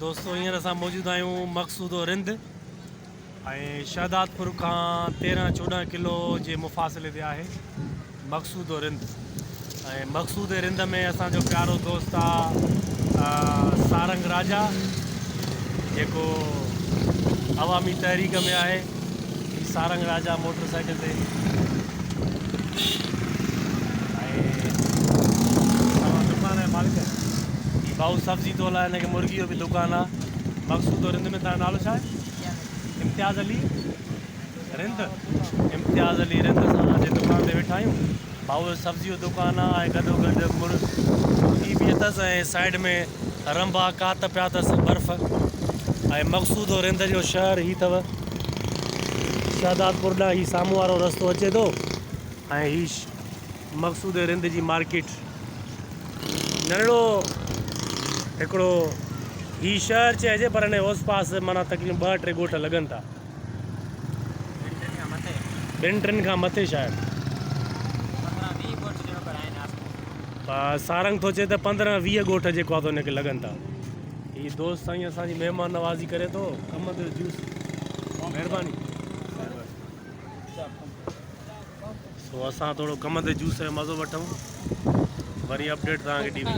دوستو هينئر اسان موجود آهيون مقصودو رند ۽ شهدادپور کان 13 14 ڪلو جي مفاصلي تي آهي مقصودو رند ۽ مقصود رند ۾ اسان جو پيارو دوست آ سارنگ راجا جيڪو عوامي تحريڪ ۾ آهي. هي سارنگ راجا موٽر سائيڪل تي ۽ توهان دڪان جا مالڪ آهيو. هي ڀائو سبزي ٿو هلائي هن کي مرغي جو به دڪان آ. مقصود رند ۾ توهان جو نالو ڇا آهي؟ امتياز علي رند. امتياز علي رند اسان جي دڪان تي ويٺا آهيون. ڀائو جو سبزي جو دڪان آ ۽ گڏو گڏ مرغي به اٿس ۽ سائيڊ ۾ رنبا ڪات پيا اٿس برف ۽ مقصود و رند جو شهر هي اٿو شهدادپور ڏانهن هي سامهون وارو رستو اچي ٿو ۽ هي مقصود رند جي مارڪيٽ ننڍڙو هڪڙو هي شهر چئجي پر هن اوس پاس معنيٰ تقريبن ٻه ٽي ڳوٺ لڳن ٿا. ٻن ٽن کان مٿي شايد. سارنگ ٿو چئي ته 15 20 ڳوٺ جيڪو آ ان کي لڳن ٿا. هي دوست سائين اسان جي مهمان نوازي ڪري ٿو ڪمند جو جوس مهرباني. سو اسان ٿورو ڪمند جوس جو مزو وٺون وري اپڊيٽ توهان کي ڏبي.